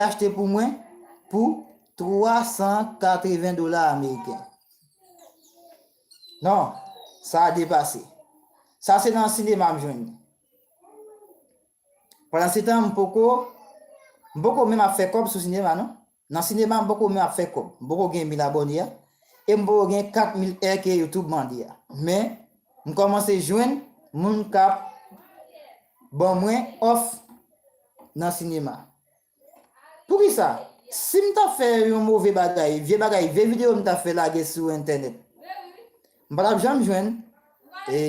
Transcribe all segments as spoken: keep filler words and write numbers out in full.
achte pou mwen pou twa san katreven dola ameriken. Non, sa a depase. Sa se nan sinema m jwenn li. Pandan se tan, m poko, m poko menm ap fè kòb sou sinema, non. Nan sinema, m poko menm ap fè kòb. M poko gen mil abòne a. E m poko gen kat mil è ke YouTube mande a. Men, m kòmanse jwenn moun k ap ban mwen òf nan sinema. Poukisa? Si m ta fè yon move bagay, vye bagay, vye videyo m ta fè lage sou entènèt, m pa t ap janm jwenn e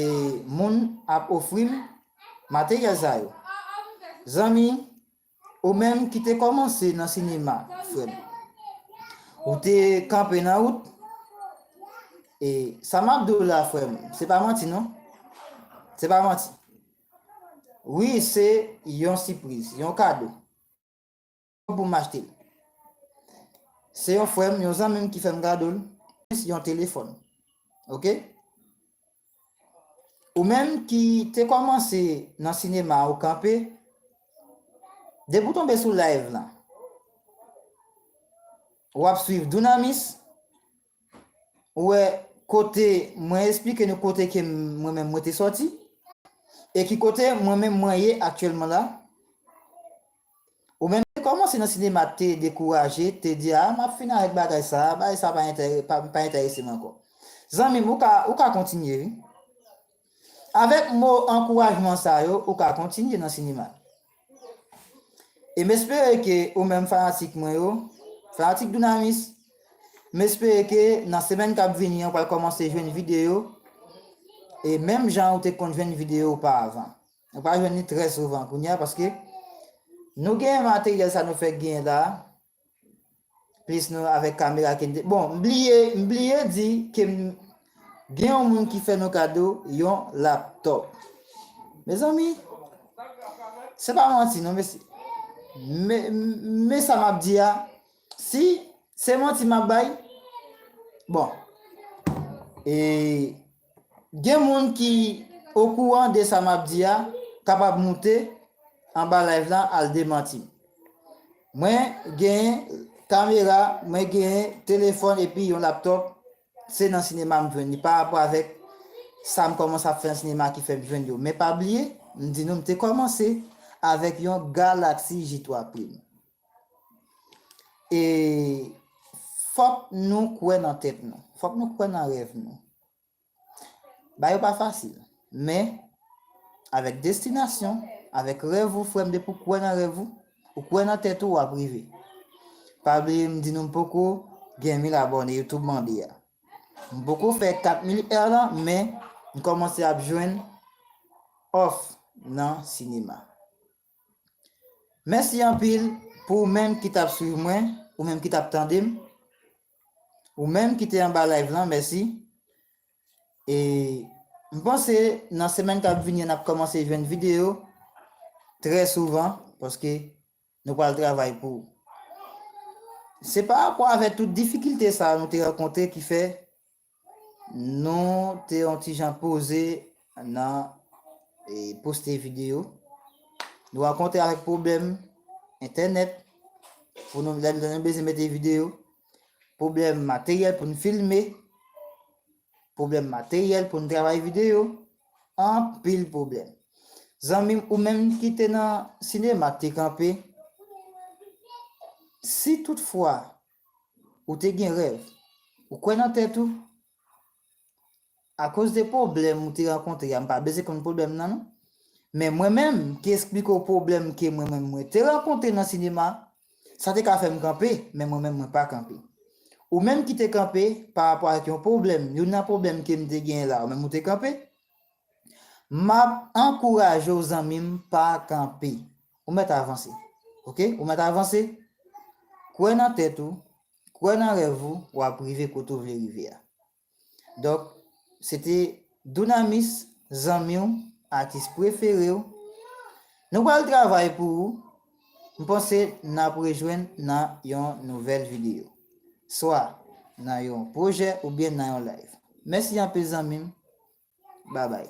moun ap ofri m materyèl sa yo. Zanmi, ou menm ki te kòmanse nan sinema, frè m, ou te kanpe nan wout, e sa m ap di w la, frè m, se pa manti, non. Se pa manti. Wi, se yon sipriz, yon kado pou m achte l. Se yon frè m, yon zanmi m ki fè m kado l, yon telefòn. Oke? Ou menm ki te kòmanse nan sinema ou kanpe, depi w tonbe sou live lan, w ap swiv Dunamis, ou wè kote mwen esplike nou kote ke mwen menm mwen te sòti, e ki kote mwen menm mwen ye aktyèlman la. Ou menm te kòmanse nan sinema, te dekouraje, te di, "A, m ap fini avèk bagay sa, bagay sa pa enterese m ankò." Zanmi m, ou ka, ou ka kontinye, wi. Avèk mo ankourajman sa yo, ou ka kontinye nan sinema. E m espere ke ou menm fanatik mwen yo, fanatik Dunamis, m espere ke nan semèn k ap vini an, ou pral kòmanse jwenn videyo, e menm jan ou te konn jwenn videyo oparavan. Ou pa jwenn li trè souvan kounye a, paske nou gen materyèl sa nou fèk gen la, plis nou avèk kamera ke n te, bon, m bliye, m bliye di ke m gen yon moun ki fè nou kado yon laptòp. Mezanmi, se pa manti, non, mesye. Men, men sa m ap di a, si se manti m ap bay, bon, e gen moun ki okouran de sa m ap di a, kapab moute anba live lan al demanti m. Mwen gen kamera, mwen gen telefòn epi yon laptòp, se nan sinema m jwenn li pa rapò avèk sa m kòmanse ap fè nan sinema ki fè m jwenn yo. Men pa bliye, m di nou m te kòmanse avèk yon Galaxy J twa Prime. E fòk nou kwè nan tèt nou. Fòk nou kwè nan rèv nou. Bagay yo pa fasil, men avèk destinasyon, avèk rèv ou, frè m, depi w kwè nan rèv ou, ou kwè nan tèt ou, w ap rive. Pa bliye m di nou m poko gen mil abòne YouTube mande a. M poko fè kat mil è lan, men m kòmanse ap jwenn òf nan sinema. Mèsi anpil pou ou menm ki t ap swiv mwen, ou menm ki t ap tande m, ou menm ki te anba live lan, mèsi. E m panse nan semèn k ap vini an, n ap kòmanse jwenn videyo trè souvan, paske nou pral travay pou ou. Se pa rapò avèk tout difikilte sa a nou te rankontre ki fè nou te yon ti jan poze nan, e, poste videyo. Nou rankontre avèk pwoblèm entènèt pou nou, lè, lè nou bezwen mete videyo, pwoblèm materyèl pou n filme, pwoblèm materyèl pou n travay videyo, anpil pwoblèm. Zanmi m, ou menm ki te nan sinema, te kanpe, si toutfwa ou te gen rèv, ou kwè nan tèt ou, akoz de pwoblèm ou te rankontre a, m pa bezwen konn pwoblèm nan, non. Men mwen menm, ki esplike w pwoblèm ke mwen menm mwen te rankontre nan sinema, sa te ka fè m kanpe, men mwen menm mwen pa kanpe. Ou menm ki te kanpe pa rapò ak yon pwoblèm, youn nan pwoblèm ke m te genyen la, ou menm ou te kanpe, m ap ankouraje w, zanmi m, pa kanpe. Ou mèt avanse. Oke? Ou mèt avanse. Kwè nan tèt ou, kwè nan rèv ou, w ap rive kote w vle rive a. Donk, se te Dunamis, zanmi w, atis prefere w. Nou pral travay pou ou. M panse n ap rejwenn nan yon nouvèl videyo. Swa nan yon pwojè oubyen nan yon live. Mèsi anpil, zanmi m. Babay.